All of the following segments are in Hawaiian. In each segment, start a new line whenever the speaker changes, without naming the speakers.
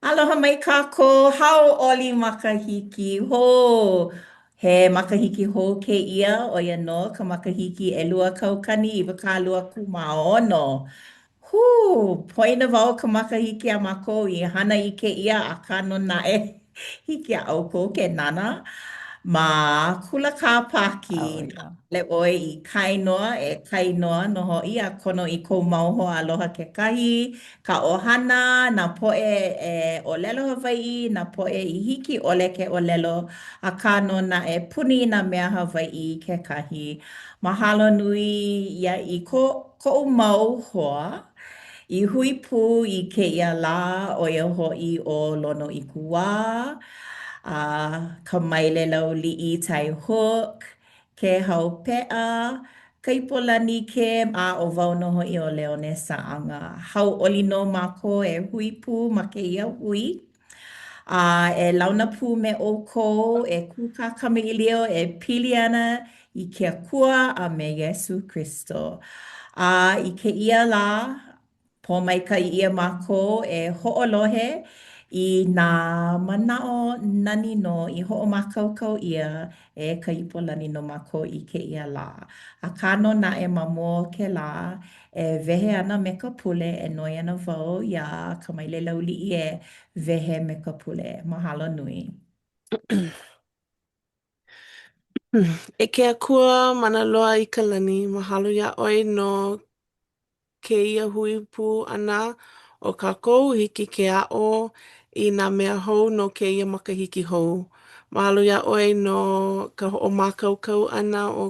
Aloha mai kākou, hauʻoli makahiki hou! He makahiki hou kēia, ʻo ia nō ka makahiki 2026. Hū! Poina wau ka makahiki a mākou i hana i kēia, akā nō naʻe, hiki iā ʻoukou ke nānā ma Kula Kāpākī. ʻAʻole ʻoe i kāinoa, e kāinoa nō hoʻi a kono i kou mau hoa aloha kekahi, ka ʻohana, nā poʻe e ʻōlelo Hawaiʻi, nā poʻe i hiki ʻole ke ʻōlelo, akā nō naʻe puni i nā mea Hawaiʻi kekahi. Mahalo nui ia i ko koʻu mau hoa i hui pū i kēia lā, ʻo ia hoʻi ʻo Lonoikuwā, a Kamailelauliʻi Tai Hook, Kēhau Peʻa, Kaipolani Kim, a ʻo wau nō hoʻi ʻo Leone Saʻaga. Hauʻoli nō mākou e hui pū ma kēia hui, a e launa pū me ʻoukou e kūkā kamaʻilio e pili ana i ke Akua a me Iesū Kristo. A i kēia lā, Pōmaikaʻi ʻia mākou e hoʻolohe i nā manaʻo nani nō i hoʻomākaukau ʻia e Kaipolani no mākou i kēia lā. Akā nō naʻe ma mua o kēlā, e wehe ana me ka pule, e noi ana wau iā Kamailelauliʻi e wehe me ka pule. Mahalo nui.
E ke Akua mana loa i ka lani, mahalo iā ʻoe no kēia hui pū ʻana o kākou, hiki ke aʻo i nā mea hou no kēia makahiki hou. Mahalo iā ʻoe no ka hoʻomākaukau ʻana o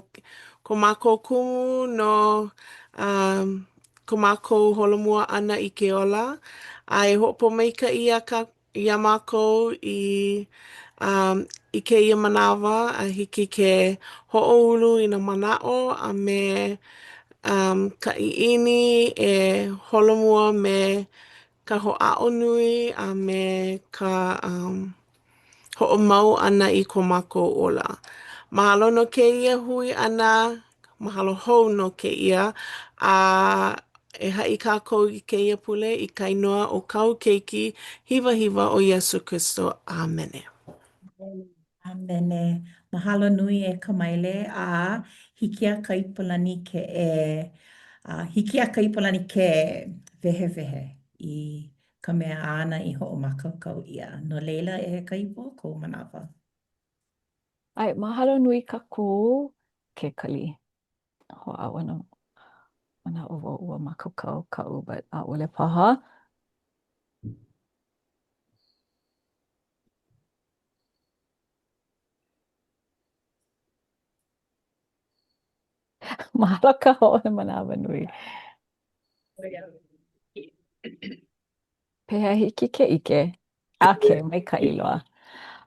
ko mākou kumu no um, ko mākou holomua ʻana i ke ola, a e hoʻopōmaikaʻi iā kā iā mākou i um, i kēia manawa a hiki ke hoʻoulu i nā manaʻo a me um, ka ʻiʻini e holomua me ka hoʻāʻo nui a me ka um, hoʻomau ʻana i ko mākou ola. Mahalo no kēia hui ʻana Mahalo hou no kēia, a e haʻi kākou i kēia pule i ka inoa o kāu Keiki hiwahiwa ʻo Iesū Kristo. ʻĀmene.
ʻĀmene. Mahalo nui e Kamaile, a hiki iā Kaipolani ke e, a hiki iā Kaipolani ke wehewehe i ka mea āna i hoʻomākaukau ʻia. No laila, e Kaipo, kou manawa.
ʻAe, mahalo nui kākou Kekali. Hoʻāʻo manaʻo wau ua mākaukau kaʻu, but ʻaʻole paha. Mahalo ka hoʻomanawanui. Pehea hiki ke ʻike? Okay, maikaʻi loa.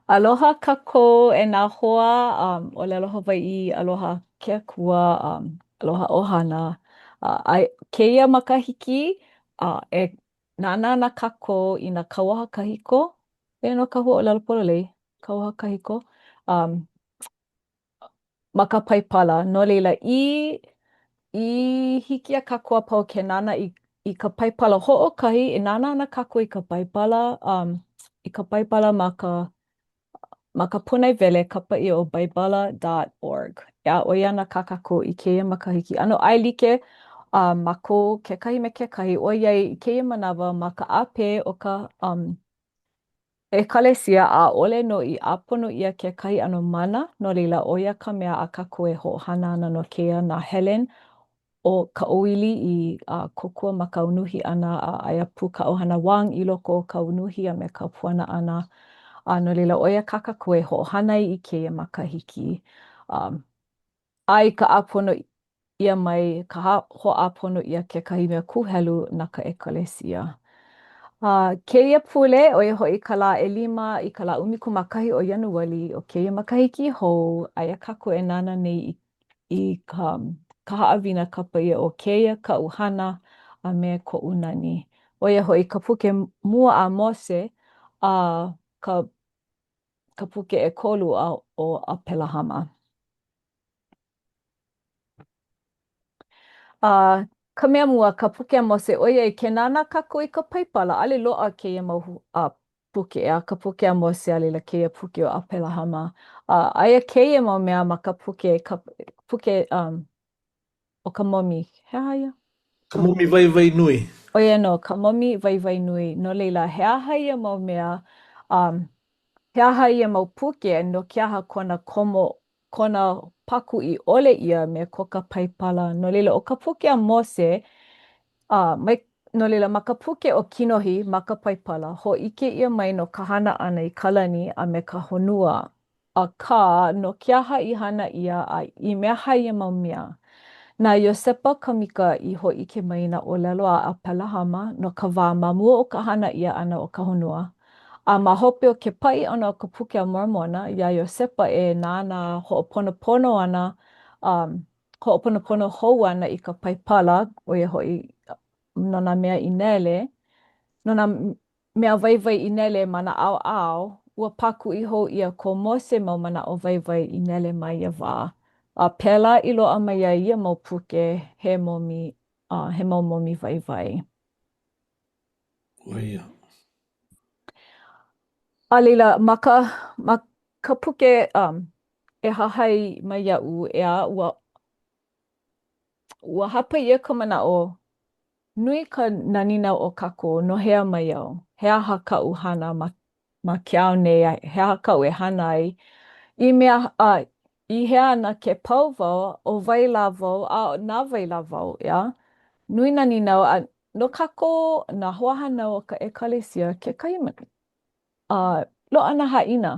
Aloha kākou e nā hoa um, ʻōlelo Hawaiʻi, aloha ke akua, um, aloha ʻohana. Uh, a kēia makahiki, uh, e nānā ana kākou i nā kauoha kahiko, ʻoia nō ka huaʻōlelo pololei, kauoha kahiko, um, ma ka Paipala. No laila, i, i hiki iā kākou a pau ke nānā i, i ka Paipala hoʻokahi, e nānā ana kākou i ka Baibala, um, i ka Baibala ma ka, ma ka pūnaewele kapa ʻia ʻo baibala.org. E aʻo ʻia ana kā kākou i kēia makahiki. ʻAno ʻaelike uh, mākou kekahi me kekahi, ʻoiai i kēia manawa ma ka ʻāpē o ka um, ʻEkalesia, ʻaʻole nō i ʻāpono ʻia kekahi ʻano mana, no laila, ʻo ia ka mea a kākou e hoʻohana ana no kēia nahele ʻo ka ʻōwili i kōkua ma ka unuhi ʻana a aia pū ka ʻohana Wang i loko o ka unuhi a me ka puana ʻana. A no laila, ʻo ia kā kākou e hoʻohana ai i kēia makahiki. A i ka ʻāpono ʻia mai, ka hoʻāpono ʻia kekahi mea kūhelu na ka ʻekalesia. A kēia pule, ʻo ia hoʻi ka lā ʻelima i ka lā 11 o Ianuali o kēia makahiki hou, aia kākou e nānā nei i, i ka, ka haʻawina kapa ʻia ʻo Kēia Kaʻu Hana a me Koʻu Nani. ʻO ia hoʻi ka puke mua a Mose a ka ka puke ʻekolu a o ʻApelahama. A. Ka mea mua, ka puke a Mose, ʻoiai, ke nānā kākou i ka Paipala, ʻaʻole loaʻa kēia mau uh, puke, ʻeā, ka puke a Mose, a laila kēia puke o ʻApelahama. A aia kēia mau mea ma ka puke, ka puke um, o ka momi. He aha ia?
Ka momi waiwai nui.
ʻO ia nō, ka momi waiwai nui. No laila, he aha ia mau mea, um, he aha ia mau puke, no ke aha kona komo, kona pakuʻi ʻole ʻia me ko ka Paipala. No laila, ʻo ka puke a Mose, a, mai, no laila, ma ka puke ʻo Kinohi ma ka Paipala, hōʻike ʻia mai no ka hana ʻana i ka lani a me ka honua. Akā, no ke aha i hana ʻia a i mea aha ia mau mea? Na Iosepa Kamika i hōʻike mai i nā ʻōlelo a ʻApelahama no ka wā ma mua o ka hana ʻia ʻana o ka honua, a ma hope o ke paʻi ʻana o ka Puke a Mormona, iā Iosepa e nānā hoʻoponopono ana, um, hoʻoponopono hou ana i ka Paipala, ʻo ia hoʻi, no nā mea i nele, no nā mea waiwai i nele ma nā ʻaoʻao, ua pākuʻi hou ʻia ko Mose mau manaʻo waiwai i nele ma ia wā, a pēlā i loaʻa mai ai ia mau puke he momi, a he mau momi waiwai.
ʻO ia.
A laila, ma ka, ma ka puke um, E Hahai Mai Iaʻu, ʻeā, ua, ua hāpai ʻia ka manaʻo, Nui ka nā nīnau o kākou, no hea mai au? He aha kaʻu hana ma ma ke ao nei a he aha kaʻu e hana ai? I mea a i hea ana ke pau wau, ʻo wai lā wau, a na wai lā wau, ʻeā? Nui nā nīnau a no kākou nā hoahānau o ka ʻekalesia kekahi a loaʻa nā haʻina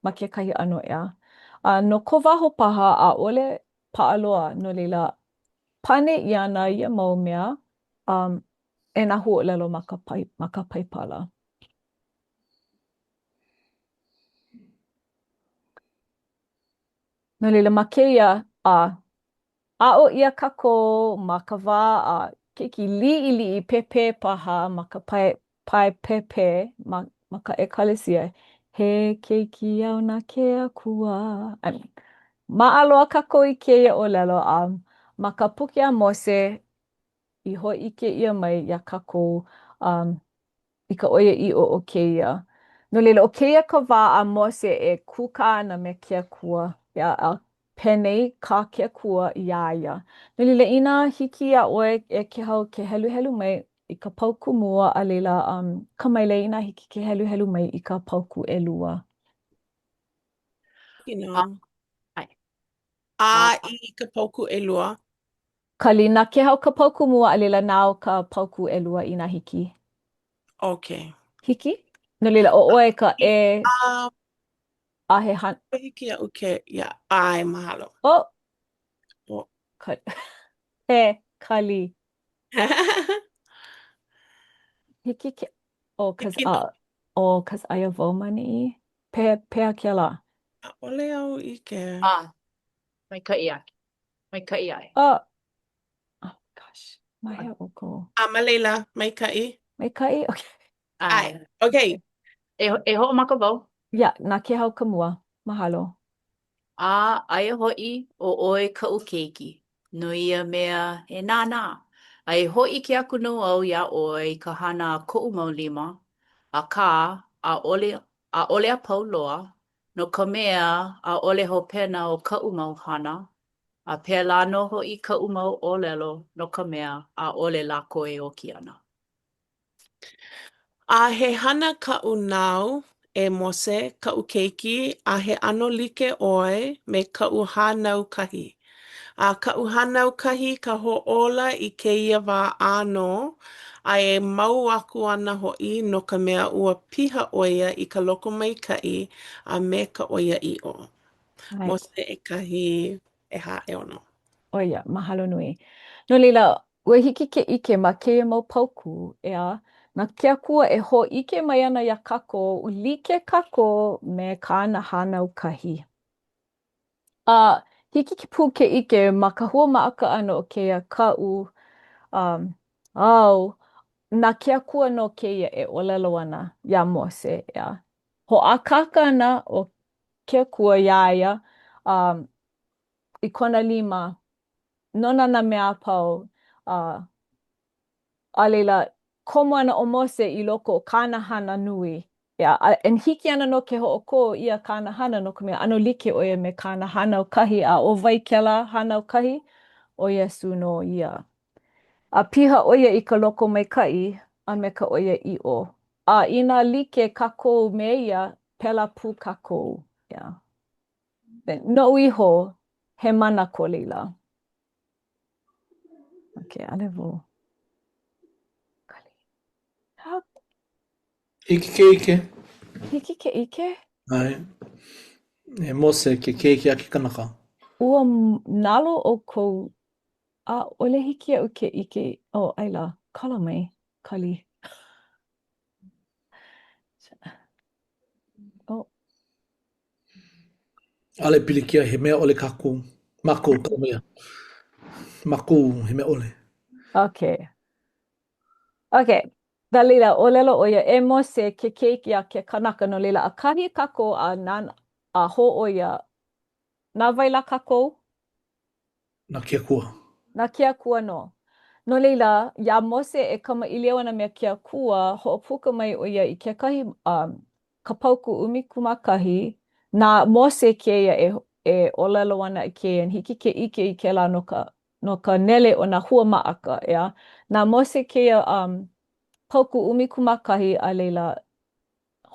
ma kekahi ʻano, ʻeā? A no ko waho paha, ʻaʻole paʻa loa, no laila, pane ʻia ana ia mau mea um, e nā huaʻōlelo ma ka, ma ka Paipala. No laila, ma kēia, a aʻo ʻia kākou ma ka wā a keiki liʻiliʻi pēpē paha ma ka pae, pae pēpē ma, ma ka ʻekalesia, he keiki au na ke Akua. I mean, maʻa loa kākou i kēia ʻōlelo a ma ka puke a Mose i hōʻike ʻia mai iā kākou um, i ka ʻoiaʻiʻo o kēia. No laila, ʻo kēia ka wā a Mose e kūkā ana me ke Akua, ia, a penei kā ke Akua iā ia. No laila, inā hiki iā ʻoe e Kēhau ke heluhelu mai i ka paukū mua, a laila, um, Kamaile, inā hiki ke heluhelu mai i ka paukū ʻelua.
You know. A i ka paukū ʻelua.
Kali, na Kēhau ka paukū mua a laila nāu ka paukū ʻelua inā hiki.
Okay.
Hiki? No laila, ʻo ʻoe ka e
Um,
a he han...
hiki iaʻu ke, yeah, ʻae, mahalo.
Oh!
Oh.
Ka... E, Kali. Hiki ke... Oh, cause,
Hiki nō.
uh, oh, cause aia wau ma ʻaneʻi. Pe, pehea kēlā?
ʻAʻole au ʻike.
Ah, maikaʻi aʻe. Maikaʻi aʻe.
Oh, oh gosh. Ma hea ʻoukou?
A ma laila, maikaʻi.
Maikaʻi? Okay.
ʻAe. Okay.
E, e hoʻomaka wau.
Yeah, na Kēhau ka mua. Mahalo.
A aia hoʻi ʻo ʻoe kaʻu keiki, no ia mea e nānā, a e hōʻike aku nō au iā ʻoe i ka hana a koʻu mau lima, akā, ʻaʻole, ʻaʻole a pau loa, no ka mea, ʻaʻole hopena o kaʻu mau hana, a pēlā nō hoʻi kaʻu mau ʻōlelo, no ka mea, ʻaʻole lākou e oki ana.
A he hana kaʻu nāu, e Mose, kaʻu keiki, a he ʻano like ʻoe me kaʻu hānaukahi. A kaʻu hānaukahi ka hoʻōla i kēia wā ʻānō, a e mau aku ana hoʻi no ka mea ua piha ʻo ia i ka lokomaikaʻi a me ka ʻoiaʻiʻo. Mose ʻekahi ʻehā ʻeono.
ʻO ia, mahalo nui. No laila, ua hiki ke ʻike ma kēia mau paukū, ʻeā, na ke Akua e hōʻike mai ana iā kākou, like kākou me kāna hānaukahi. A hiki ke pū ke ʻike ma ka hua maʻaka ʻana o kēia kaʻu, um, au, na ke Akua nō kēia e ʻōlelo ana iā Mose, ʻeā. Hoʻākāka ana ʻo ke Akua iā ia, um, i kona lima, nona nā mea a pau. A, a laila, komo ana ʻo Mose i loko o kāna hana nui, ʻeā, a and hiki ana nō ke hoʻokō ʻia kāna hana no ka mea, ʻano like ʻo ia me kāna hānaukahi, a ʻo wai kēlā hānaukahi? ʻO Iesū nō ia. A piha ʻo ia i ka lokomaikaʻi a me ka ʻoiaʻiʻo. A inā like kākou me ia, pēlā pū kākou. Yeah. Noʻu iho, he mana ko laila. Okay, ʻaʻole wau. Kali.
Hiki ke ʻike.
Hiki ke ʻike?
ʻAe. E Mose, ke keiki a ke kanaka.
Ua nalo ʻoukou ʻAʻole hiki iaʻu ke ʻike, oh, aia lā, kala mai, kali. Oh.
ʻAʻole pilikia, he mea ʻole kākou. Mākou ka mea. Mākou, he mea ʻole.
Okay. Okay. No laila, ʻōlelo ʻo ia, e Mose, ke keiki a ke kanaka, no laila, ʻakahi kākou a nā, a hōʻoia, na wai lā kākou?
Na ke Akua.
Na ke Akua nō. No laila, iā Mose e kamaʻilio ana me ke Akua, hoʻopuka mai ʻo ia i kekahi, um, ka paukū 11, na Mose kēia e, e ʻōlelo ana i kēia, and hiki ke ʻike i kēlā no ka, no ka nele o nā hua maʻaka, ʻeā. Na Mose kēia, um, paukū 11, a laila,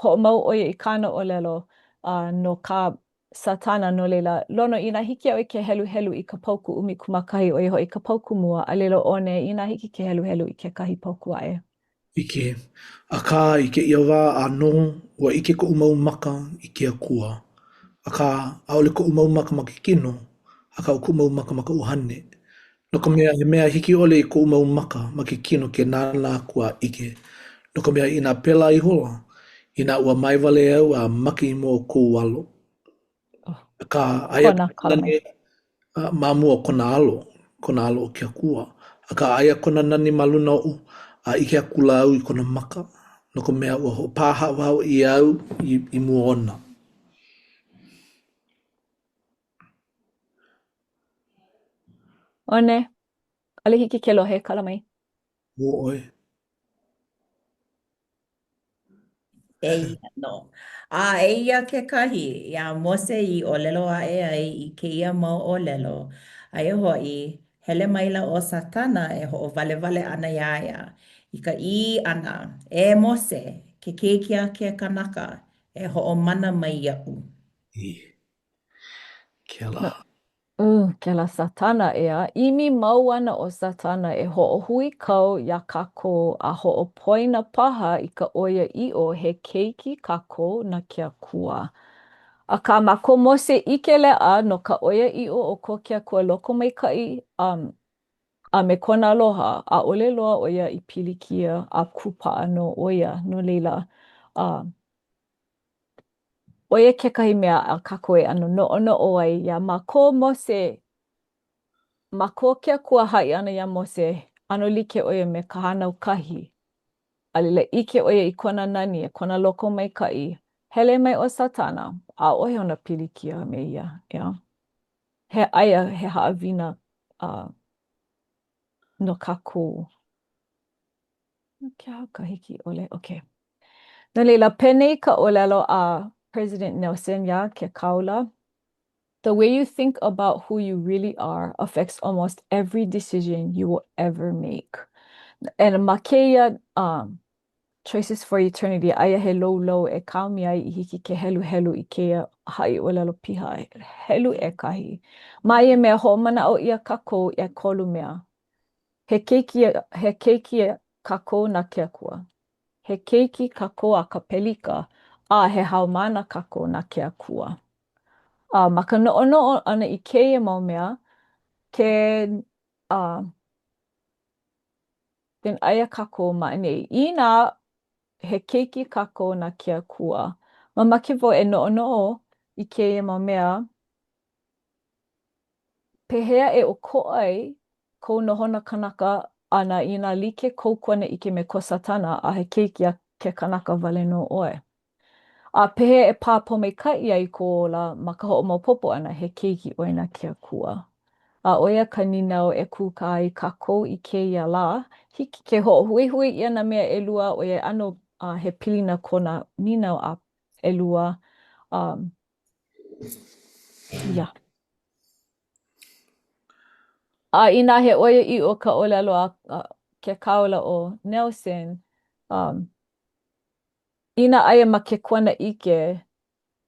hoʻomau ʻo ia i kāna ʻōlelo, uh, no kā Satana, no laila, Lono, inā hiki iā ʻoe ke heluhelu i ka paukū 11, ʻo ia hoʻi ka paukū mua, a laila One, inā hiki ke heluhelu i kekahi paukū aʻe.
Hiki. Akā, i kēia wā ʻānō, ua ʻike koʻu mau maka i ke Akua. Akā, ʻaʻole koʻu mau maka ma ke kino, akā, ʻo koʻu mau maka ma ka ʻuhane. No ka mea, he mea hiki ʻole i koʻu mau maka ma ke kino ke nānā aku a ʻike, no ka mea, inā pēlā ihola, inā ua mae wale au a make i mua o kou alo. Akā, aia kona nani ma mua o kona alo, kona alo o ke Akua. Akā, aia kona nani ma luna oʻu, a ʻike akula au i kona maka, no ka mea, ua hoʻopāhaʻohaʻo ʻia au i mua ona.
One, ʻaʻole hiki ke lohe, kala mai.
Ō ʻoe.
Eia nō. A eia kekahi, iā Mose i ʻōlelo aʻe ai i kēia mau ʻōlelo, aia hoʻi, hele maila ʻo Sātana e hoʻowalewale ana iā ia, i ka ʻī ʻana, E Mose, ke keiki a ke kanaka, e hoʻomana mai iaʻu.
I kēlā.
Uh, kēlā Satana, ʻeā. ʻImi mau ana ʻo Satana e hoʻohuikau iā kākou a hoʻopoina paha i ka ʻoiaʻiʻo he keiki kākou na ke Akua. Akā, ma ko Mose ʻike leʻa no ka ʻoiaʻiʻo o ko ke Akua lokomaikaʻi um, a me kona aloha, ʻaʻole loa ʻo ia i pilikia a kūpaʻa nō ʻo ia. No laila, uh, ʻO ia kekahi mea a kākou e ʻano noʻonoʻo ai iā ma ko Mose, ma ko ke Akua haʻi ʻana iā Mose, ʻano like ʻo ia me ka hānaukahi. A laila ʻike ʻo ia i kona nani, kona lokomaikaʻi. Hele mai ʻo Satana, ʻaʻohe ona pilikia me ia, ʻeā. He aia he haʻawina uh, no kākou. No ke aha ka hiki ʻole? Okay. No laila, penei ka ʻōlelo a President Nelson iā ke kāula, The way you think about who you really are affects almost every decision you will ever make. And ma kēia um, Choices for Eternity, aia he loulou e kaomi ai i hiki ke heluhelu i kēia haʻiʻōlelo piha, helu ʻekahi. Ma ia mea, hoʻomanaʻo ʻia kākou i ʻekolu mea. He keiki, he keiki kākou na ke Akua. He keiki kākou a ka pelika, a he haumāna kākou na ke Akua. A ma ka noʻonoʻo ʻana i kēia mau mea, ke a then aia kākou ma ʻaneʻi. Inā he keiki kākou na ke Akua, mamake wau e noʻonoʻo i kēia mau mea, Pehea e ʻokoʻa ai kou nohona kanaka ʻana inā like kou kuanaʻike me ko Satana a he keiki a ke kanaka wale nō ʻoe? A pehea e pā pōmaikaʻi ai kou ola ma ka hoʻomaopopo ʻana he keiki ʻoe na ke Akua? A ʻo ia ka nīnau e kūkā ai kākou i kēia lā. Hiki ke hoʻohuihui ʻia nā mea ʻelua, ʻoiai ʻano uh, he pilina ko nā nīnau a ʻelua. Um, yeah. A inā he ʻoiaʻiʻo ka ʻōlelo a, a ke kāula ʻo Nelson, um, inā aia ma ke kuanaʻike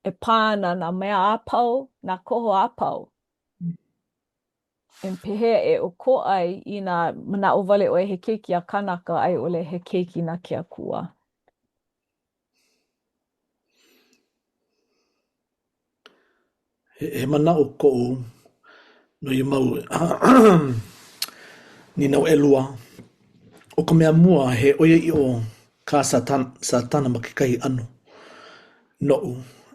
e pā ana nā mea a pau, nā koho a pau, and pehea e ʻokoʻa ai inā manaʻo wale ʻoe he keiki a kanaka a i ʻole he keiki na ke Akua?
He, he manaʻo koʻu no ia mau nīnau ʻelua. ʻO ka mea mua, he ʻoiaʻiʻo kā Sātana ma kekahi ʻano noʻu,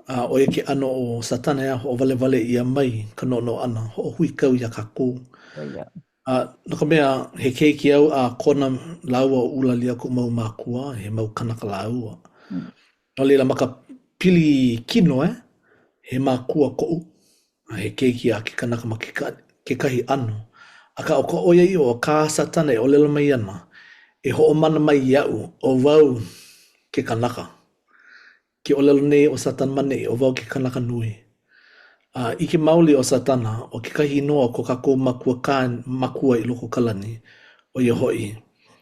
a ʻo ia ke ʻano o Sātana e hoʻowalewale ʻia mai ka noʻonoʻo ʻana, hoʻohuikau iā kākou. A no ka mea, he keiki au a Kona lāua ʻo ʻUlalia koʻu mau mākua, he mau kanaka lāua. No laila, ma ka pili kino, eh, he makua koʻu, a he keiki a ke kanaka ma kekahi ʻano. Akā, ʻo ka ʻoiaʻiʻo, ʻo kā Sātana e ʻōlelo mai ana, e hoʻomana mai iaʻu, ʻo wau ke kanaka. Ke ʻōlelo nei ʻo Sātana ma neʻi, ʻo wau ke kanaka nui. A ʻike maoli ʻo Sātana, ʻo kekahi inoa o ko kākou makua kāne, makua i loko o ka lani, ʻo ia hoʻi,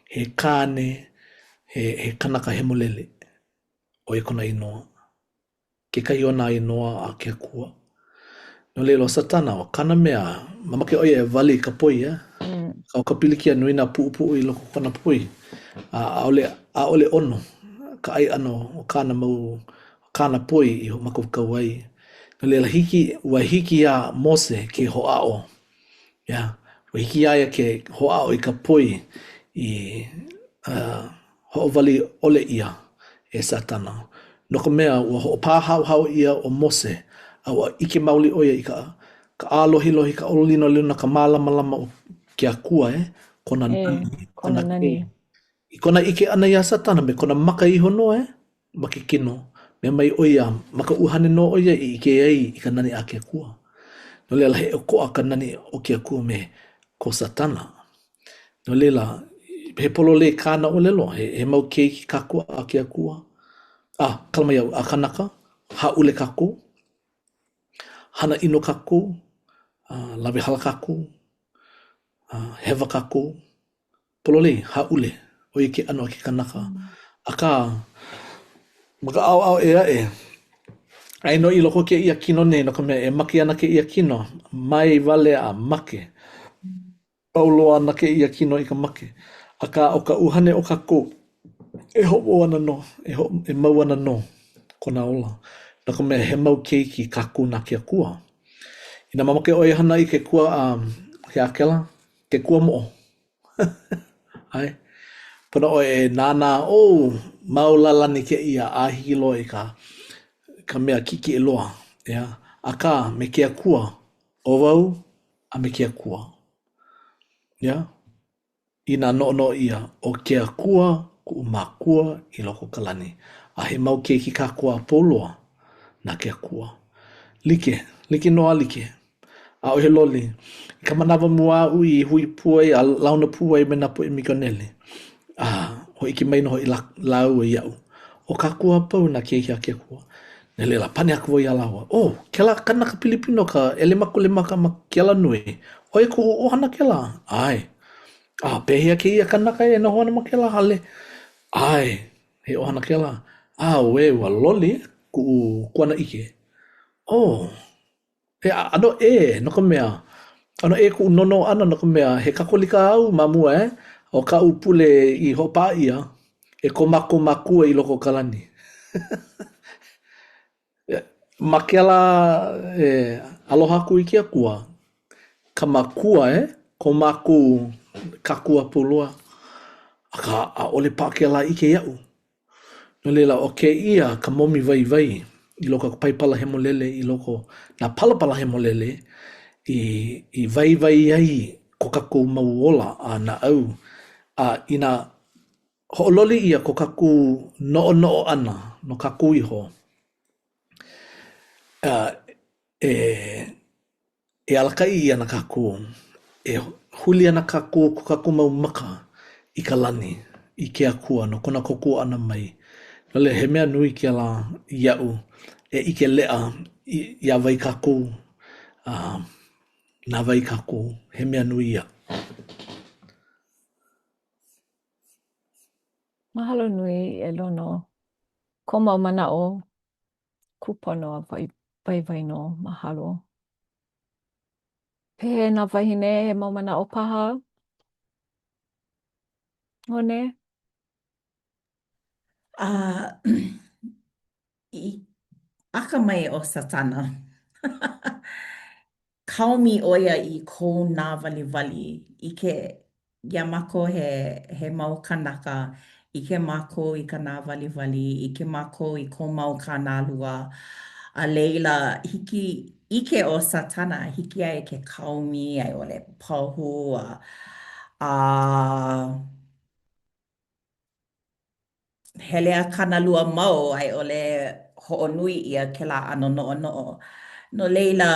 he kāne, he, he kanaka hemolele. ʻo ia kona inoa, kekahi o nā inoa a ke Akua. No laila, ʻo Satana, ʻo kāna mea, mamake ʻo ia e wali i ka poi, eh? Mm. ʻO ka pilikia nui nā puʻupuʻu i loko o kona poi, a ʻaʻole, ʻaʻole ʻono ka ʻai ʻana o kāna mau, kāna poi i hoʻomākaukau ai. No laila, hiki, ua hiki iā Mose ke hoʻāʻo Yeah. Ua hiki iā ia ke hoʻāʻo i ka poi i uh, hoʻowali ʻole ʻia e Sātana. No ka mea, ua hoʻopāhaohao ʻia ʻo Mose, a ua ʻike maoli ʻo ia i ka, ka ʻālohilohi, ka ʻōlinolino, ka mālamalama o ke Akua, eh? Kona
E,
nani,
kona
kona
nani.
I kona ʻike ʻana iā Sātana me kona maka iho nō, eh? Ma ke kino, mea mai ʻo ia, ma ka ʻuhane nō ʻo ia i ʻike ai i ka nani a ke Akua. No laila, he ʻokoʻa ka nani o ke Akua me ko Sātana. No laila, he pololei kāna ʻōlelo, he, he mau keiki kākou a ke Akua. A, kala mai au, a kanaka, hāʻule kākou, hana ʻino kākou, a, lawehala kākou, a, hewa kākou, Pololei, hāʻule, ʻo ia ke ʻano a ke kanaka. Akā, ma ka ʻaoʻao ʻē aʻe, aia nō i loko o kēia kino nei, no ka mea, e make ana kēia kino, mae wale a make. Pau loa ana kēia kino i ka make. Akā, ʻo ka ʻuhane o kākou, e hoʻomau ana nō, e, ho e mau ana nō kona ola, no ka mea, he mau keiki kākou na ke Akua. Inā mamake ʻoe e hana i ke kua, um, he aha kēlā? Ke kuamoʻo. ʻAe. Pono ʻoe e nānā, oh, mau lālani kēia a hiki loa i ka, ka mea kiʻekiʻe loa, ʻeā. Akā, me ke Akua, ʻo wau a me ke Akua. ʻEā? Inā noʻonoʻo ʻia, ʻo ke Akua kuʻu Makua i loko o ka lani, a he mau keiki kākou a pau loa na ke Akua. Like, like nō a like. ʻAʻohe loli. I ka manawa mua aʻu i hui pū ai a launa pū ai me nā poʻe mikioneli, a hōʻike mai nō hoʻi lāua iaʻu, ʻo kākou a pau nā keiki a ke Akua. No laila, pane aku wau iā lāua, Oh, kēlā kanaka Pilipino ka ʻelemakule maka ma ke alanui, ʻo ia kuʻu ʻohana kēlā? ʻAe. A pehea kēia kanaka e noho ana ma kēlā hale? ʻAe, he ʻohana kēlā. Auē, ua loli kuʻu kuanaʻike. Oh, He ʻano ʻē, no ka mea, ʻano ʻē kuʻu noʻonoʻo ʻana no ka mea, he Kakōlika au ma mua, eh, ʻo kaʻu pule i hoʻopaʻa ʻia e ko mākou Makua i loko o ka lani. Ma kēlā e aloha aku i ke Akua, ka Makua, eh, ko mākou kākou a pau loa, akā, ʻaʻole paʻa kēlā ʻike iaʻu. No laila, ʻo kēia ka momi waiwai i loko o ka Paipala Hemolele, i loko nā palapala hemolele i, i waiwai ai ko kākou mau ola a naʻau, a inā hoʻololi ʻia ko kākou noʻonoʻo ʻana no kākou iho, a e, e alakaʻi ʻia ana kākou. E huli ana kākou ko kākou mau maka i ka lani, i ke Akua, no kona kōkua ʻana mai. No laila, he mea nui kēlā iaʻu e ʻike leʻa iā wai kākou, a na wai kākou, he mea nui ia.
Mahalo nui e Lono. Kou mau manaʻo kūpono a waiwai nō. Mahalo. Pehea nā wāhine, he mau manaʻo paha? Hone?
A i akamai ʻo Satana. Kaomi ʻo ia i kou nāwaliwali. ʻIke iā mākou he, he mau kānaka, ʻike mākou i ka nāwaliwali, ʻike mākou i kou mau kānālua, a laila, hiki, ʻike ʻo Satana, hiki iā ia ke kaomi a i ʻole pahu a, a hele a kānalua mau a i ʻole hoʻonui ʻia kēlā ʻano noʻonoʻo. No laila,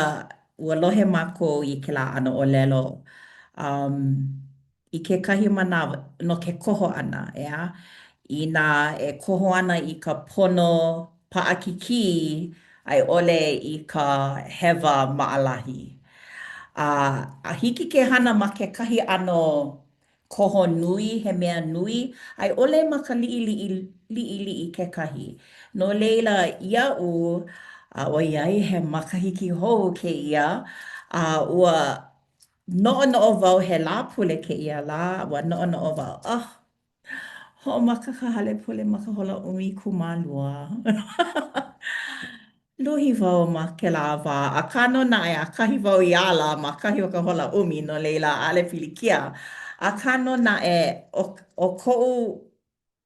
ua lohe mākou i kēlā ʻano ʻōlelo um, i kekahi manawa no ke koho ʻana, ʻeā? Inā e koho ana i ka pono paʻakikī a i ʻole i ka hewa maʻalahi. A, a hiki ke hana ma kekahi ʻano koho nui, he mea nui, a i ʻole ma ka liʻiliʻi, liʻiliʻi kekahi. No laila, iaʻu, a ʻoiai he makahiki hou kēia, a ua noʻonoʻo wau he Lāpule kēia lā, ua noʻonoʻo wau, oh, hoʻomaka ka hale pule ma ka hola 12. Luhi wau ma kēlā wā, akā nō naʻe, ʻakahi wau i ala ma kahi o ka hola ʻumi, no laila, ʻaʻole pilikia. Akā nō naʻe, ʻo, ʻo koʻu,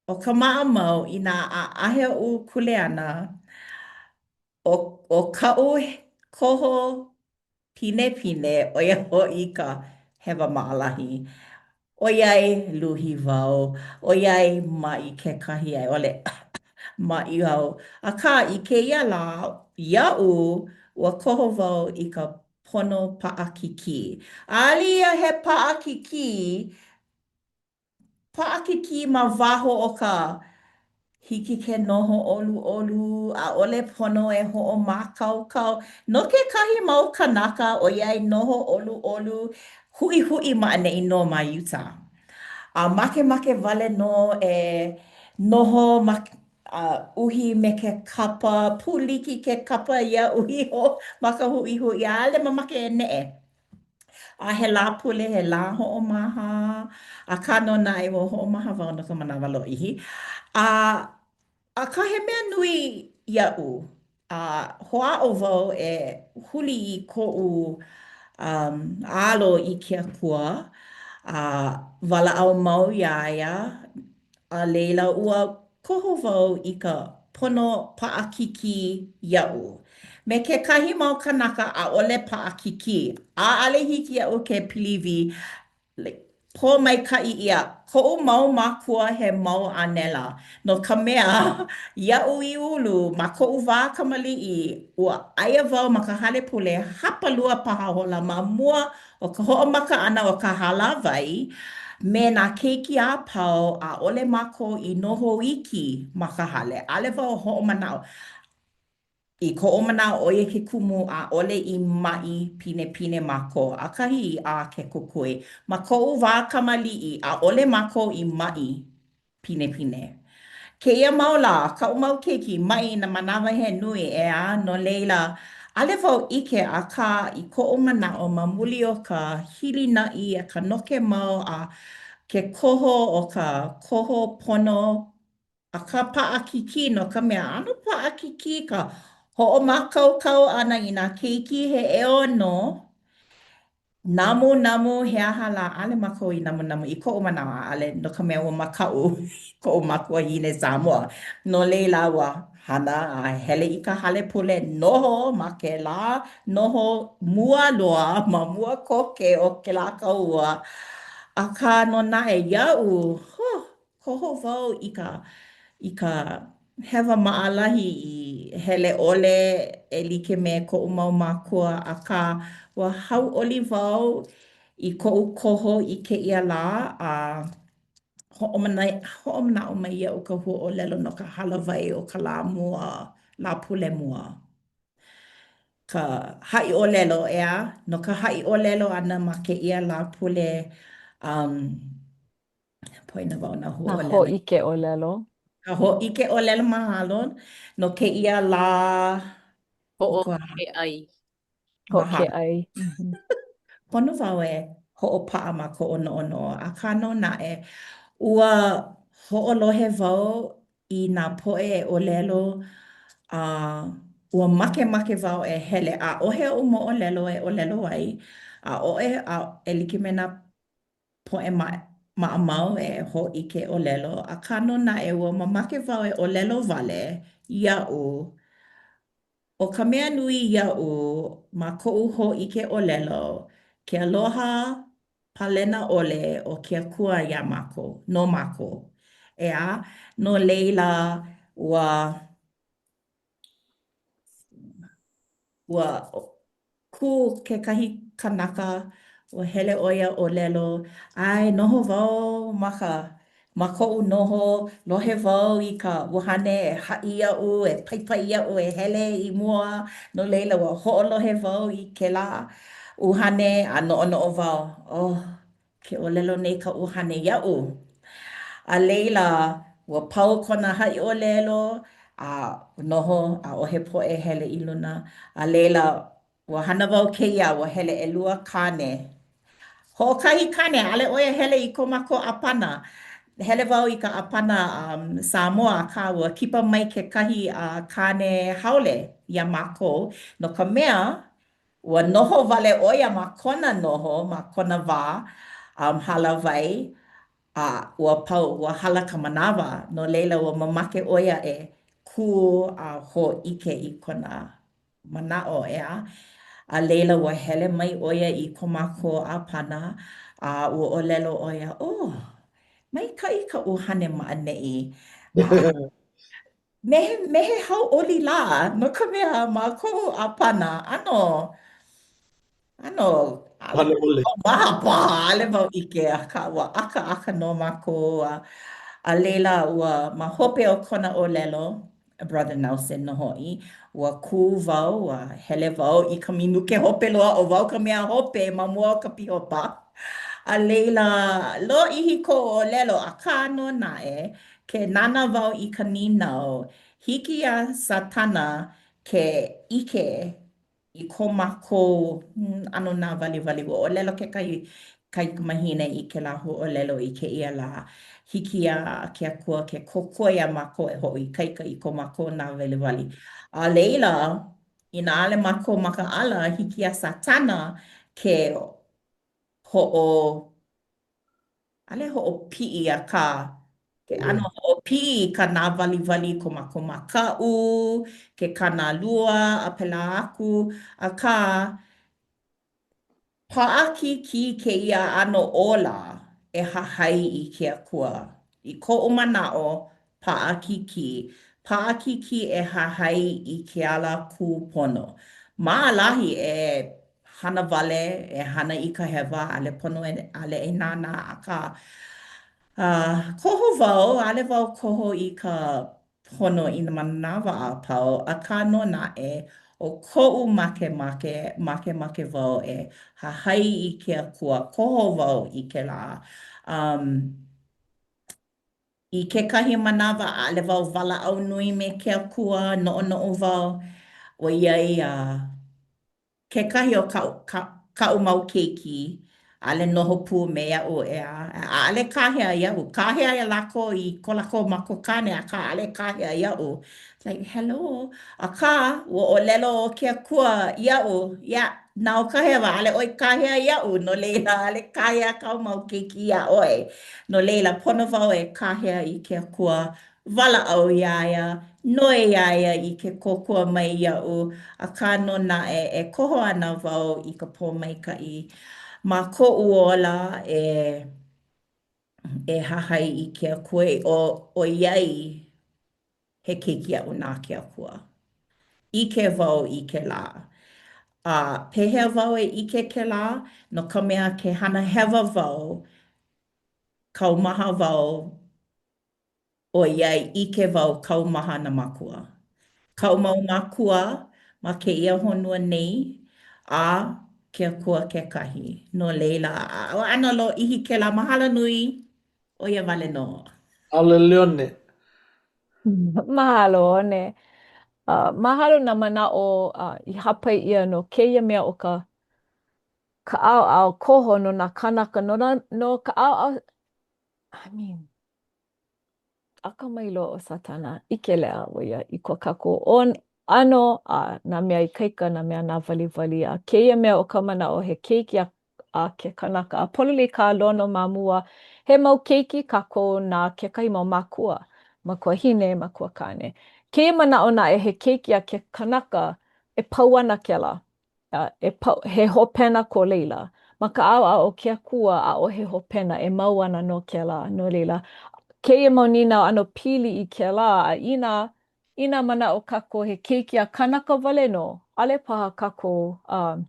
ʻo ka maʻamau, inā ʻaʻahe oʻu kuleana, ʻo, ʻo kaʻu koho pinepine, ʻo ia hoʻi ka hewa maʻalahi. ʻOiai luhi wau, ʻoiai maʻi kekahi a i ʻole maʻi au. Akā, i kēia lā, iaʻu, ua koho wau i ka pono paʻakikī. ʻAʻole ia he paʻakikī, Paʻakikī ma waho o ka hiki ke noho ʻoluʻolu, ʻaʻole pono e hoʻomākaukau. No kekahi mau kānaka, ʻoiai noho ʻoluʻolu, huʻihuʻi ma ʻaneʻi nō ma Utah. A makemake wale nō e noho ma a uhi me ke kapa, pūliki ke kapa iaʻu iho ma ka huʻihuʻi, ʻaʻole mamake e neʻe. A he Lāpule, he lā hoʻomaha, akā nō naʻe ua hoʻomaha wau no ka manawa lōʻihi. A, akā he mea nui iaʻu, a hoʻāʻo wau e huli i koʻu um, alo i ke Akua, a walaʻau mau iā ia, A laila, ua koho wau i ka pono paʻakikī iaʻu. Me kekahi mau kānaka ʻaʻole paʻakikī, ʻaʻole hiki iaʻu ke piliwi, like, pōmaikaʻi ʻia koʻu mau mākua he mau ʻānela, no ka mea, iaʻu i ulu ma koʻu wā kamaliʻi, ua aia wau ma ka hale pule hapalua paha hola ma mua ʻO ka hoʻomaka ʻana o ka hālāwai me nā keiki a pau, ʻaʻole mākou i noho iki ma ka hale. ʻAʻole wau hoʻomanaʻo. I koʻu manaʻo, ʻo ia ke kumu ʻaʻole i maʻi pinepine mākou. ʻAkahi i ʻā ke kukui. Ma koʻu wā kamaliʻi, ʻaʻole mākou i maʻi pinepine. Kēia mau lā, kaʻu mau keiki, maʻi i nā manawa he nui, ʻeā, no laila, ʻaʻole wau ʻike, akā, i koʻu manaʻo, ma muli o ka hilinaʻi a ka noke mau a ke koho o ka koho pono a ka paʻakikī, no ka mea, ʻano paʻakikī ka hoʻomākaukau ʻana i nā keiki he ʻeono, Namunamu, he aha lā, ʻaʻole mākou i namunamu i koʻu manaʻo, ʻaʻole, no ka mea ua makaʻu koʻu makuahine Sāmoa. No laila, ua hana a hele i ka hale pule, noho ma kēlā noho mua loa, ma mua koke o kēlā kahua. Akā nō naʻe, iaʻu, huh, Koho wau i ka i ka hewa maʻalahi i hele ʻole e like me koʻu mau mākua, akā, ua hauʻoli wau. i koʻu koho i kēia lā, a hoʻomanaʻo mai iaʻu ka huaʻōlelo no ka hālāwai o ka lā mua, Lāpule mua. Ka haʻiʻōlelo, ʻeā? No ka haʻiʻōlelo ʻana ma kēia Lāpule, um, poina wau nā
Nā
huaʻōlelo.
hōʻike ʻōlelo.
Ka hōʻike ʻōlelo mahalo no kēia lā
Hoʻoke ʻai.
Hoʻoke ʻai.
Pono wau e hoʻopaʻa ma koʻu noʻonoʻo, akā nō naʻe, ua hoʻolohe wau i nā poʻe e ʻōlelo, a ua makemake wau e hele. ʻAʻohe oʻu moʻolelo e ʻōlelo ai, ʻaʻohe, a e like me nā poʻe maʻamau e hōʻike ʻōlelo, akā nō naʻe, ua mamake wau e ʻōlelo wale iaʻu. ʻO ka mea nui iaʻu ma koʻu hōʻike ʻōlelo, ke aloha palena ʻole o ke Akua iā mākou, no mākou. ʻEā? No laila, ua, ua kū kekahi kanaka, ua hele ʻo ia ʻōlelo, ʻAe, noho wau ma ka, ma koʻu noho, lohe wau i ka ʻuhane e haʻi iaʻu, e paipai iaʻu e hele i mua, no laila ua hoʻolohe wau i kēlā ʻuhane a noʻonoʻo wau, oh, ke ʻōlelo nei ka ʻuhane iaʻu. A laila, ua pau kona haʻiʻōlelo, a noho, ʻaʻohe poʻe hele i luna. A laila, ua hana wau kēia, ua hele ʻelua kāne. Hoʻokahi kāne, ʻaʻole ʻo ia hele i ko mākou ʻāpana. Hele wau i ka ʻāpana um, Sāmoa, akā ua kipa mai kekahi uh, kāne haole iā mākou, no ka mea, Ua noho wale ʻo ia ma kona noho, ma kona wā um, hālāwai, a ua pau, ua hala ka manawa, no laila ua mamake ʻo ia e kū a hōʻike i kona manaʻo, ʻeā? A laila ua hele mai ʻo ia i ko mākou ʻāpana, a ua ʻōlelo ʻo ia, Oh, maikaʻi ka ʻuhane ma ʻaneʻi. A Me he, me he hauʻoli lā, no ka mea, ma koʻu ʻāpana, ʻano, ʻano,
ʻAne ʻole.
maha paha, ʻaʻole wau ʻike, akā ua ʻakaʻaka nō mākou, a, a laila, ua, ma hope o kona ʻōlelo, Brother Nelson nō hoʻi, ua kū wau, ua hele wau i ka minuke hope loa, ʻo wau ka mea hope ma mua o ka pīhopa. A laila, lōʻihi koʻu ʻōlelo, akā nō naʻe, Ke nānā wau i ka nīnau, hiki iā Sātana ke ʻike i ko mākou ʻano nāwaliwali. Ua ʻōlelo kekahi kaikamahine i kēlā huaʻōlelo i kēia lā, hiki iā ke Akua ke kōkua iā mākou e hoʻoikaika i ko mākou nāwaliwali. A laila, inā ʻaʻole mākou makaʻala, hiki iā Sātana ke hoʻo ʻAʻole hoʻopiʻi, akā, ke ʻano hoʻopiʻi i ka nāwaliwali, ko mākou makaʻu, ke kānālua, a pēlā aku. Akā, paʻakikī kēia ʻano ola e hahai i ke Akua. I koʻu manaʻo, paʻakikī. Paʻakikī e hahai i ke ala kūpono. Maʻalahi e hana wale, e hana i ka hewa, ʻaʻole pono e, ʻaʻole e nānā, akā, koho wau, ʻaʻole wau koho i ka pono i nā manawa a pau, akā nō naʻe, ʻo koʻu makemake, makemake wau e hahai i ke Akua, koho wau i kēlā. Um, I kekahi manawa, ʻaʻole wau walaʻau nui me ke Akua, noʻonoʻo wau, ʻoiai a kekahi o kaʻu, ka, kaʻu mau keiki, ʻaʻole noho pū me iaʻu, ʻeā, ʻaʻole kāhea iaʻu. Kāhea lākou i ko lākou makuakāne, akā ʻaʻole kāhea iaʻu. It's like, hello. Akā, ua ʻōlelo ke Akua iaʻu, yeah, na o ka hewa, ʻaʻole ʻoe kāhea iaʻu, no laila, ʻaʻole kāhea kāu mau keiki iā ʻoe. No laila, pono wau e kāhea i ke Akua walaʻau iā ia, noi iā ia i ke kōkua mai iaʻu, akā nō naʻe, e koho ana wau i ka pōmaikaʻi ma koʻu ola e e hahai i ke Akua ʻoiai he keiki aʻu na ke Akua. ʻIke wau i kēlā. A pehea wau e ʻike kēlā? No ka mea, ke hana hewa wau, kaumaha wau ʻoiai ʻike wau kaumaha nā mākua. Kaʻu mau mākua ma kēia honua nei a ke Akua kekahi. No laila, ʻano lōʻihi kēlā mahalo nui, ʻo ia wale nō.
Mahalo Leone.
Mahalo One. Uh, mahalo nā manaʻo uh, i hāpai ʻia no kēia mea o ka ka ʻaoʻao koho no nā kānaka, no, nā, no ka ʻaoʻao, I mean, akamai loa ʻo Sātana, ʻike leʻa ʻo ia i ko kākou ʻano a nā mea ikaika, nā mea nāwaliwali, a kēia mea o ka manaʻo he keiki a, a ke kanaka. A pololei kā Lono ma mua, he mau keiki kākou na kekahi mau mākua, makuahine, makuakāne. Kēia manaʻo naʻe he keiki a ke kanaka, e pau ana kēlā. E pau, he hopena ko laila. Ma ka ʻaoʻao o ke Akua, ʻaʻohe hopena, e mau ana nō kēlā. No laila, kēia mau nīnau ʻano pili i kēlā, a inā, inā manaʻo kākou he keiki a kanaka wale nō, ʻaʻole paha kākou, uh,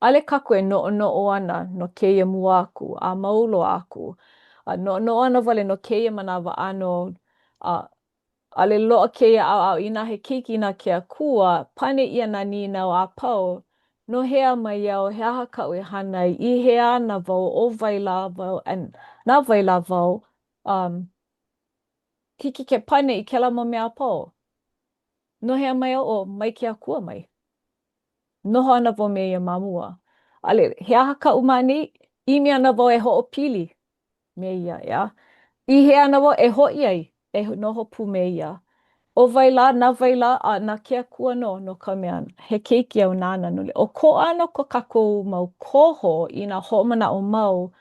ʻaʻole kākou e noʻonoʻo ana no kēia mua aku, a mau loa aku. A noʻonoʻo ana wale no kēia manawa ʻānō, uh, ʻAʻole loaʻa kēia ʻaoʻao inā he keiki na ke Akua, pane ʻia nā nīnau a pau, No hea mai au, he aha kaʻu e hana ai, i hea ana wau, ʻo wai lā wau, and na wai lā wau, um, hiki ke pane i kēlā mau mea a pau. No hea mai au, ʻo mai ke Akua mai. Noho ana wau me ia ma mua. ʻAʻole, he aha kaʻu ma ʻaneʻi? ʻImi ana wau e hoʻopili me ia, ʻeā? I hea ana wau e hoʻi ai, e noho pū me ia? ʻO wai lā, na wai lā, a na ke Akua nō, no ka mea, he keiki au nāna. No laila, ʻokoʻa ana ko kākou mau koho inā hoʻomanaʻo mau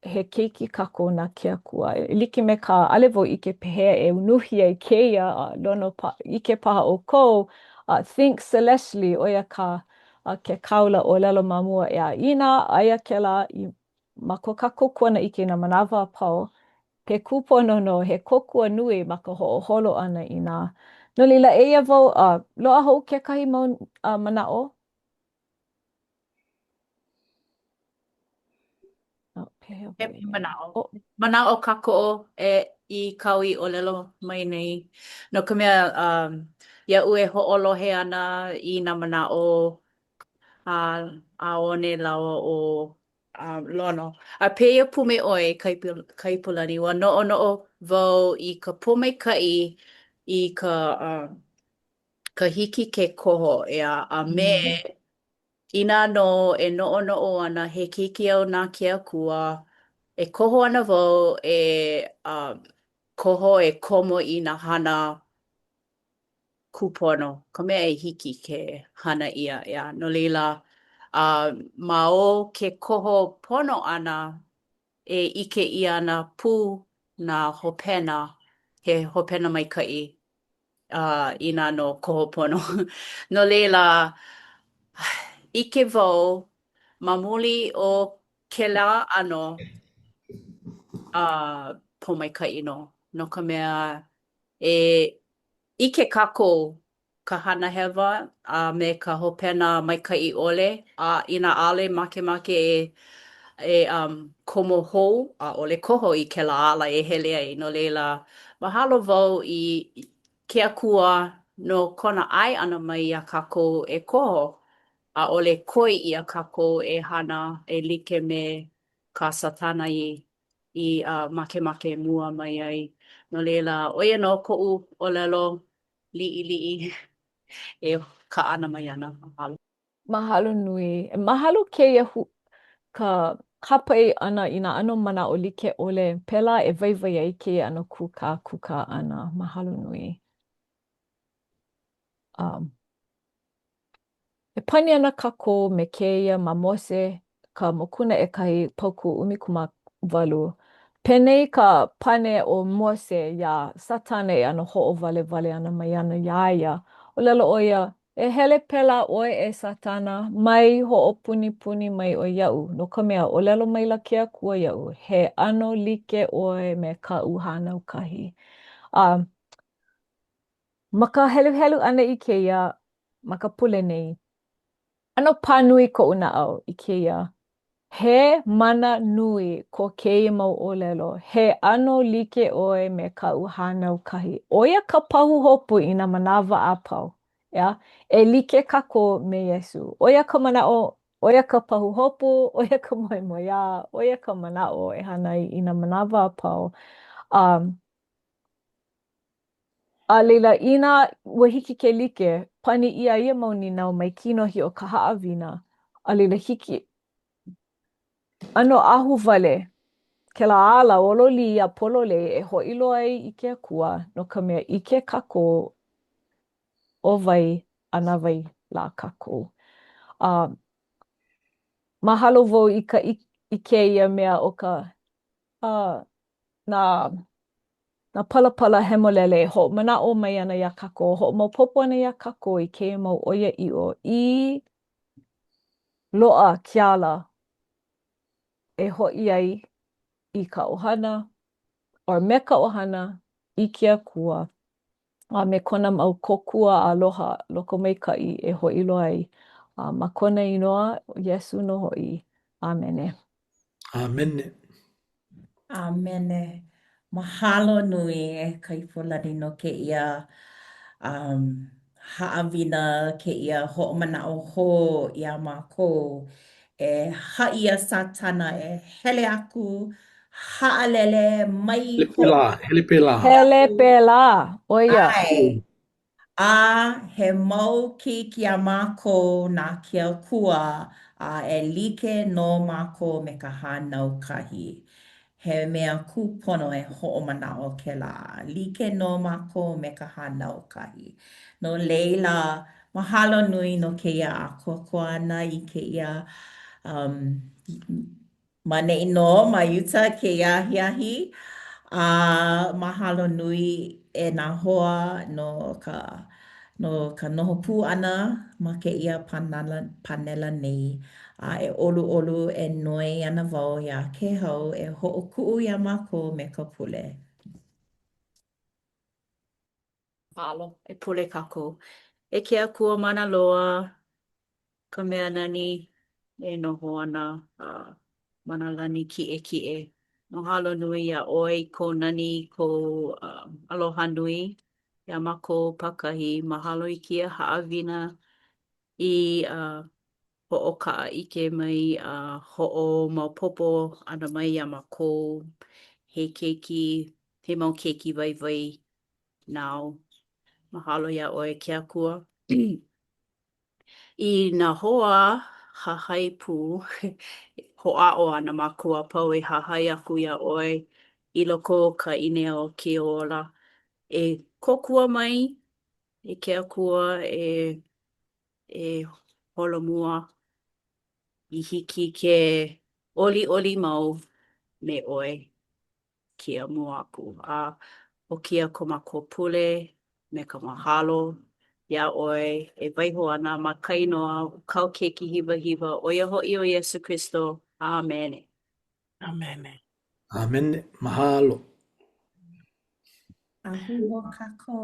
he keiki kākou na ke Akua. E like me ka, ʻaʻole wau ʻike pehea e unuhi ai kēia, a Lono, ʻike paha ʻoukou, uh, think celestially, ʻo ia ka, ke kāula ʻōlelo ma mua, ʻeā, inā aia kēlā i ma ko kākou kuanaʻike i nā manawa a pau, he kūpono nō, he kōkua nui ma ka hoʻoholo ʻana i nā. No laila, eia wau, a loaʻa hou kekahi mau manaʻo.
He manaʻo. Manaʻo kākoʻo e i kāu i ʻōlelo mai nei. No ka mea, um, iaʻu e hoʻolohe ana i nā manaʻo a a One lāua ʻo um, Lono. A pēia pū me ʻoe, Kaipulani, ua noʻonoʻo wau i ka pōmaikaʻi i ka, um, ka hiki ke koho, ʻeā, a me mm. Inā nō e noʻonoʻo ana he keiki au na ke Akua, e koho ana wau e um, koho e komo i nā hana kūpono, ka mea e hiki ke hana ʻia, ʻeā. No laila, uh, ma o ke koho pono ʻana, e ʻike ʻia ana pū nā hopena, he hopena maikaʻi uh, inā nō koho pono. No laila, ʻike wau ma muli o kēlā ʻano uh, pōmaikaʻi nō, no ka mea e ʻike kākou ka hana hewa a me ka hopena maikaʻi ʻole, a inā ʻaʻole makemake e e um, komo hou, ʻaʻole koho i kēlā ala e hele ai. No laila, mahalo wau i ke Akua no kona ʻae ʻana mai iā kākou e koho, ʻaʻole koi ʻia kākou e hana e like me kā Sātana i i uh, makemake mua mai ai. No laila, ʻo ia nō koʻu ʻōlelo liʻiliʻi e kaʻana mai ana. Mahalo.
Mahalo nui. Mahalo kēia hu ka hāpai ʻana i nā ʻano manaʻo like ʻole, pēlā e waiwai ai kēia ʻano kūkākūkā ʻana. Mahalo nui. Um, E pani ana kākou me kēia ma Mose, ka mokuna ʻekahi, paukū 18. Penei ka pane o Mose iā Sātana e ʻano hoʻowalewale ana mai ana iā ia. ʻŌlelo ʻo ia, E hele pēlā ʻoe, e Sātana, mai hoʻopunipuni mai ʻoe iaʻu, no ka mea, ʻōlelo maila ke Akua iaʻu, he ʻano like ʻoe me kaʻu hānaukahi. A ma ka heluhelu ʻana i kēia. ma ka pule nei. ʻAno pā nui koʻu naʻau i kēia. He mana nui ko kēia mau ʻōlelo, he ʻano like ʻoe me kaʻu hānau kahi. ʻO ia ka pahuhopu i nā manawa a pau. ʻEā? E like kākou me Iesū. ʻO ia ka manaʻo, ʻo ia ka pahuhopu, ʻo ia ka moemoeā, ʻo ia ka manaʻo e hana ai i nā manawa a pau. A A laila, inā ua hiki ke like, pani ʻia ia mau nīnau mai kinohi o ka haʻawina, a laila hiki, ʻano ahuwale kēlā ala ʻololī a pololei e hoʻi loa ai i ke Akua, no ka mea, ʻike kākou ʻo wai a na wai lā kākou. A mahalo wau i ka i kēia mea o ka a nā nā palapala hemolele e hoʻomanaʻo mai ana iā kākou, hoʻomaopopo ana iā kākou i kēia mau ʻoiaʻiʻo i loaʻa ke ala e hoʻi ai i ka ʻohana, or me ka ʻohana i ke Akua a me kona mau kōkua aloha lokomaikaʻi e hoʻi loa ai. A ma kona inoa, ʻo Iesū nō hoʻi. ʻĀmene.
ʻĀmene.
ʻĀmene. Mahalo nui e Kaipolani no kēia um, haʻawina, kēia hoʻomanaʻo hou iā mākou e haʻi iā Sātana e hele aku, haʻalele, mai
Hele pēlā, hele pēlā.
Hele pēlā, ʻo ia.
ʻAe. A he mau keiki a mākou na ke Akua, a e like nō mākou me ka hānau kahi. He mea kūpono e hoʻomanaʻo kēlā. Like nō mākou me ka hānau kahi. No laila, mahalo nui no kēia ʻākoakoa ʻana i kēia um, Ma neʻi nō, ma Utah kēia ahiahi, a mahalo nui e nā hoa no ka no ka noho pū ʻana ma kēia pānala pānela nei. A e ʻoluʻolu e noi ana wau iā Kēhau e hoʻokuʻu iā mākou me ka pule.
Mahalo, e pule kākou. E ke Akua mana loa, ka mea nani e noho ana ma nā lani kiʻekiʻe. Mahalo nui iā ʻoe i kou nani, kou aloha nui iā mākou pākahi. Mahalo i kēia haʻawina i hoʻokaʻaʻike mai a hoʻomaopopo ʻana mai iā mākou he keiki, he mau keiki waiwai nāu. Mahalo iā ʻoe ke Akua. I nā hoa hahai pū, hoʻāʻo ana mākou a pau e hahai aku iā ʻoe i loko o ka ʻīnea o ke ola. E kōkua mai e ke Akua e e holomua i hiki ke ʻoliʻoli mau me ʻoe. kēia mua aku. A ʻo kēia ko mākou pule me ka mahalo iā ʻoe e waiho ana ma ka inoa o kāu Keiki hiwahiwa, ʻo ia hoʻi ʻo Iesū Kristo. ʻĀmene.
ʻĀmene.
ʻĀmene. Mahalo.
A hui hou kākou.